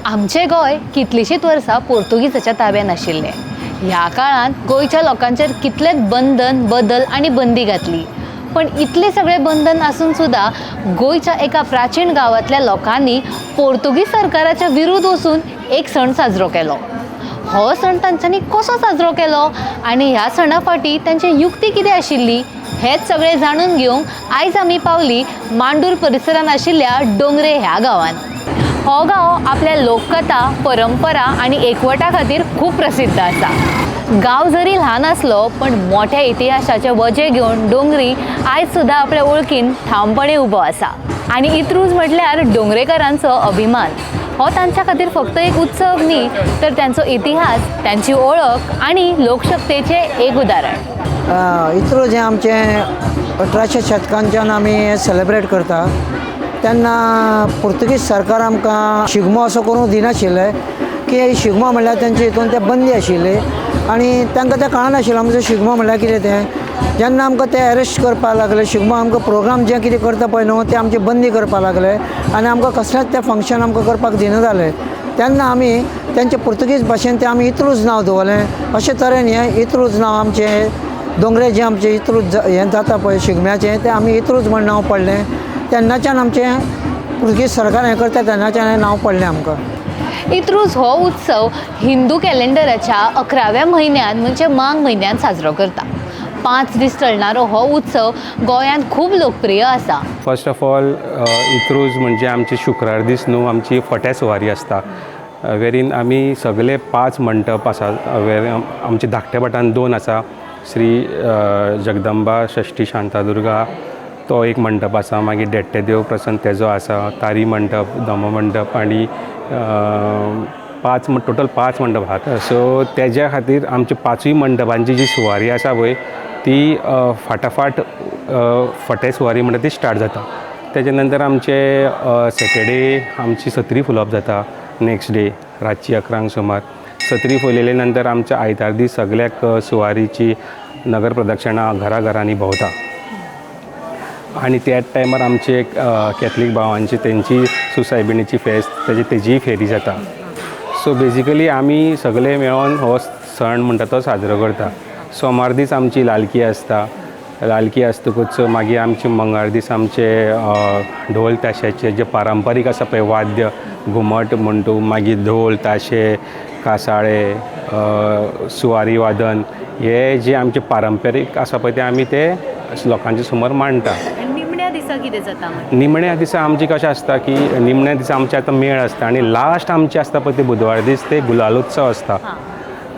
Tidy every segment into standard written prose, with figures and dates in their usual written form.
आमचें गोंय कितलींशींच वर्सां पोर्तुगीजाच्या ताब्यान आशिल्लें. ह्या काळांत गोंयच्या लोकांचेर कितलेच बंधन, बदल आनी बंदी घातली. पण इतले सगळे बंधन आसून सुद्दां गोंयच्या एका प्राचीन गांवांतल्या लोकांनी पोर्तुगीज सरकाराच्या विरुद्ध वचून एक सण साजरो केलो. हो सण तांच्यांनी कसो साजरो केलो आनी ह्या सणा फाटीं तांची युक्ती कितें आशिल्ली हेंच सगळें जाणून घेवंक आयज आमी पावली मांडूर परिसरांत आशिल्ल्या डोंगरे ह्या गांवांत. हो गांव आपल्या लोककथा, परंपरा आनी एकवटा खातीर खूब प्रसिद्ध आसा. गांव जरी ल्हान आसलो पण मोठ्या इतिहासाचें वजें घेवन डोंगरी आयज सुद्दां आपल्या ओळखीन ठामपणे उबो आसा. आनी इंत्रूज म्हटल्यार डोंगरेकारांचो अभिमान. हो तांच्या खातीर फक्त एक उत्सव न्ही, तर त्यांचो इतिहास, त्यांची ओळख आनी लोकशक्तेचें एक उदाहरण. इंत्रूज हें आमचें 1800 शतकांच्यान आमी सेलेब्रेट करता. तेन्ना पुर्तुगीज सरकार आमकां शिगमो असो करूंक दिनाशिल्ले की शिगमो म्हणल्यार तेंचे हितून ते बंदी आशिल्ली आनी तांकां तें कळनाशिल्लें आमचो शिगमो म्हणल्यार कितें तें. जेन्ना आमकां ते एरेस्ट करपाक लागले, शिगमो आमकां प्रोग्राम जे कितें करता पळय न्हू ते आमचे बंदी करपाक लागले आनी आमकां कसलेंच तें फंक्शन आमकां करपाक दिना जालें. तेन्ना आमी तेंचे पुर्तुगीज भाशेन तें आमी इंत्रूज नांव दवरलें. अशे तरेन हें इंत्रूज नांव आमचें दोंगरे जें आमचें इंत्रूज हें जाता पळय शिगम्याचें तें आमी इंत्रूज म्हण नांव पडलें. तेन्नाच्यान आमचें पुर्तुगीज सरकार हें करता तेन्नाच्यान हें नांव पडलें आमकां. इंत्रूज हो उत्सव हिंदू कॅलेंडराच्या 11व्या म्हयन्यान म्हणजे माघ म्हयन्यान साजरो करता. 5 दीस चलणारो हो उत्सव गोंयांत खूब लोकप्रिय आसा. फर्स्ट ऑफ ऑल इंत्रूज म्हणजे आमची शुक्रार दीस न्हू आमची फट्या सुवारी आसता, वेरीन आमी सगळे 5 मंटप आसा. वेर आमचे धाकट्या भाटान 2 आसा, श्री जगदंबा षष्ठी शांतादुर्गा तो एक मंटप आसा, मागीर देट्टे देव प्रसन्न तेजो आसा, तारी मंटप, दमो मंटप आनी 5 टोटल 5 मंडप आहात. सो तेज्या खातीर आमची 5ूय मंडपांची जी सुवारी आसा पळय ती फाटाफाट फटे सुवारी म्हणटा ती स्टार्ट जाता. तेजे नंतर आमचे सॅटर्डे आमची सत्री फुलोवप जाता. नेक्स्ट डे रातची 11 सुमार सत्री फुलयले नंतर आमच्या आयतार दीस सगळ्याक सुवारीची नगर प्रदक्षिणा घराघरांनी भोंवता आनी त्याच टायमार आमचे कॅथलीक भावांची तेंची सुसायबिणीची फेस्त तेजीय फेरी जाता. सो बेजिकली आमी सगळे मेळोन हो सण म्हणटा तो साजरो करता. सोमार दीस आमची लालकी आसता. लालकी आसतकूच मागीर आमचे मंगळार दीस आमचे ढोल ताशाचे जे पारंपारीक आसा पळय वाद्य, घुमट म्हणटू, मागीर ढोल ताशे, कासाळे, सुवारी वादन, हे जे आमचे पारंपारीक आसा पळय ते आमी ते लोकांच्या समोर मांडटा. निमण्या दिसा कितें जाता? निमण्या दिसा आमचें कशें आसता की निमण्या दिसा आमचें आतां मेळ आसता आनी लास्ट आमचें आसता पळय ते बुधवार दीस ते गुलालोत्सव आसता,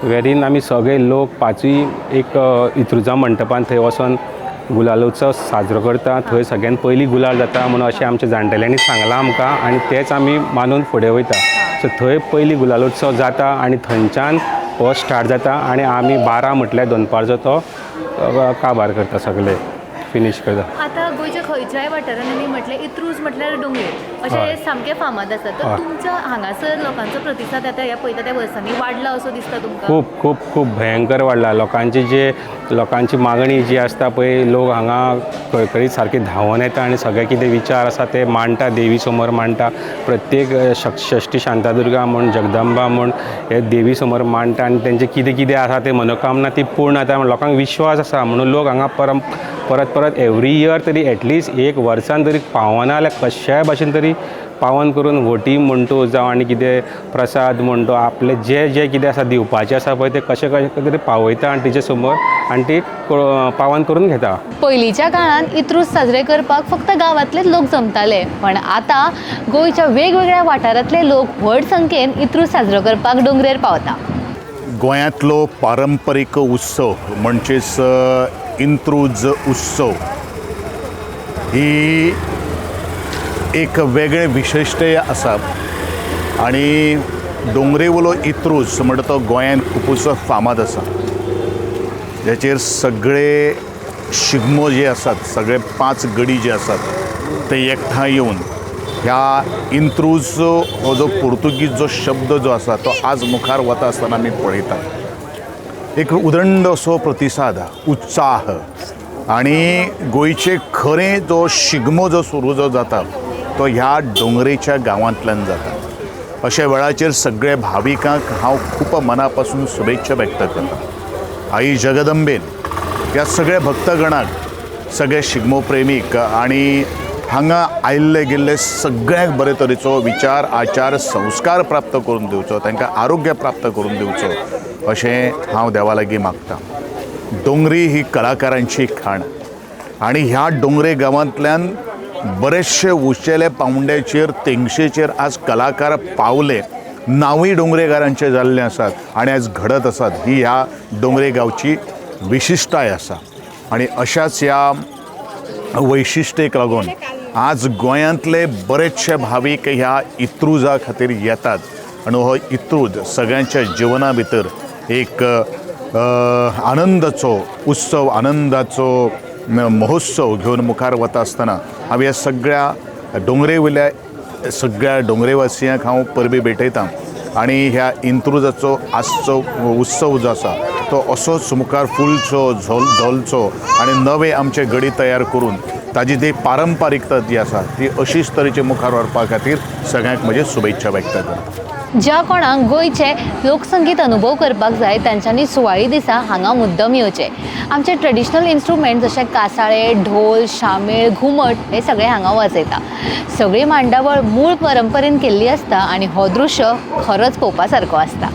वेरीन आमी सगळे लोक 5ूय एक इंत्रुजा मंटपान थंय वचोन गुलालोत्सव साजरो करता. थंय सगळ्यान पयलीं गुलाल जाता म्हणून अशें आमच्या जाणटेल्यांनी सांगलां आमकां आनी तेंच आमी मानून फुडें वयता. सो थंय पयलीं गुलालोत्सव जाता आनी थंयच्यान हो स्टार्ट जाता आनी आमी 12 म्हटल्यार दनपारचो तो काबार करता, सगळे फिनीश करता. आतां गोंयच्या खंयच्याय वाठारांत आमी म्हटलें इंत्रूज म्हटल्यार डोंगरे अशें सामकें फामाद आसा, तर तुमच्या हांगासर लोकांचो प्रतिसाद आतां ह्या पळयता त्या वर्सांनी वाडला असो दिसता तुमकां? खूब खूब खूब भयंकर वाडला. लोकांची जे लोकांची मागणी जी आसता पळय, लोक हांगा खळखळीत सारकी धांवन येता आनी सगळे कितें विचार आसा ते मांडटा, देवी समोर मांडटा. प्रत्येक षष्ठी शांतादुर्गा म्हूण, जगदंबा म्हूण हे देवी समोर मांडटा आनी तेंचे कितें कितें आसा ते मनोकामना ती पूर्ण जाता. लोकांक विश्वास आसा म्हणून लोक हांगा परत परत एवरी इयर तरी एटलिस्ट एक वर्सान तरी पावना जाल्यार कश्याय भाशेन तरी पावन करून व्हटी म्हणटू जावं आनी कितें प्रसाद म्हणटू आपले जे जे कितें आसा दिवपाचें आसा पळय ते कशें कशें तरी पावयता आनी तिचे समोर आनी ती पावन करून घेता. पयलींच्या काळांत इंत्रूज साजरे करपाक फक्त गांवांतलेच लोक जमताले, पण आतां गोंयच्या वेगवेगळ्या वाठारांतले लोक व्हड संख्येन इंत्रूज साजरो करपाक डोंगरेर पावता. गोंयांतलो पारंपरीक उत्सव म्हणजेच इंत्रूज उत्सव ही एक वेगळें विशिश्टय आसा आनी दोंगरेवयलो इंत्रूज म्हणटा तो गोंयांत खुबूच फामाद आसा, ज्याचेर सगळे शिगमो जे आसात, सगळे 5 गडी जे आसात ते एकठांय येवन ह्या इंत्रूज हो जो पुर्तुगीज जो शब्द जो आसा तो आज मुखार वता आसतना आमी पळयतात. एक उदंड असो प्रतिसाद, उत्साह आनी गोंयचे खरें जो शिगमो जो सुरू जो जाता तो तो ह्या दोंगरेच्या गांवांतल्यान जाता. अशा वेळाचेर सगळे भाविकांक हांव खूब मना पासून शुभेच्छा व्यक्त करता. आई जगदंबेन ह्या सगळ्या भक्तगणाक, सगळे शिगमो प्रेमीक आनी हांगा आयिल्ले गेल्ले सगळ्यांक बरे तरेचो विचार आचार संस्कार प्राप्त करून दिवचो, तांकां आरोग्य प्राप्त करून दिवचो अशें हांव देवा लागीं मागतां. दोंगरी ही कलाकारांची खाण आनी ह्या दोंगरे गांवांतल्यान बरेचशे उंचेले पावंड्याचेर तेंगशेचेर आज कलाकार पावले. नांवूय दोंगरेकारांचे जाल्ले आसात आनी आज घडत आसात. ही ह्या दोंगरे गांवची विशिश्टाय आसा आनी अशाच ह्या वैशिश्टेक लागून आज गोंयांतले बरेचशे भावीक ह्या इत्रुजा खातीर येतात आनी हो इत्रूज सगळ्यांच्या जिवना भितर एक आनंदाचो उत्सव, आनंदाचो महोत्सव घेवन मुखार वता आसतना हांव ह्या सगळ्या दोंगरे वयल्या सगळ्या दोंगरेवासियांक हांव परबीं भेटयतां आनी ह्या इंत्रुजाचो आजचो उत्सव जो आसा तो असोच मुखार फुलचो धोलचो आनी नवे आमचे गडी तयार करून ताजी जी पारंपारिकता जी आसा ती अशीच तरेचे मुखार व्हरपा खातीर सगळ्यांक म्हजे शुभेच्छा व्यक्त करता. ज्या कोणाक गोंयचे लोकसंगीत अनुभव करपाक जाय तांच्यांनी सुवाळी दिसा हांगा मुद्दम येवचें. आमचे ट्रेडिशनल इन्स्ट्रुमेंट जशे कासाळे, ढोल, शामेळ, घुमट हे सगळे हांगा वाजयता. सगळी मांडावळ मूळ परंपरेन केल्ली आसता आनी हो दृश्य खरोच पळोवपा सारको आसता.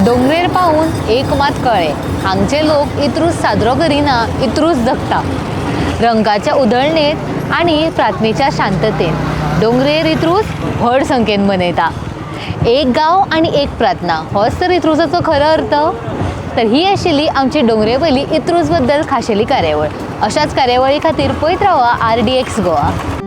दोंगरेर पावून एक मात कळ्ळें, हांगचे लोक इत्रूज साजरो करिना, इत्रूज जगता. रंगाच्या उधळणेंत आनी प्रार्थनेच्या शांततेन दोंगरेर इत्रूज व्हड संख्येन मनयता. एक गांव आनी एक प्रार्थना होच तर इत्रुजाचो खरो अर्थ. तर ही आशिल्ली आमची दोंगरे वयली इत्रूज बद्दल खाशेली कार्यावळ. अशाच कार्यावळी खातीर पळयत रावा RDX Goa.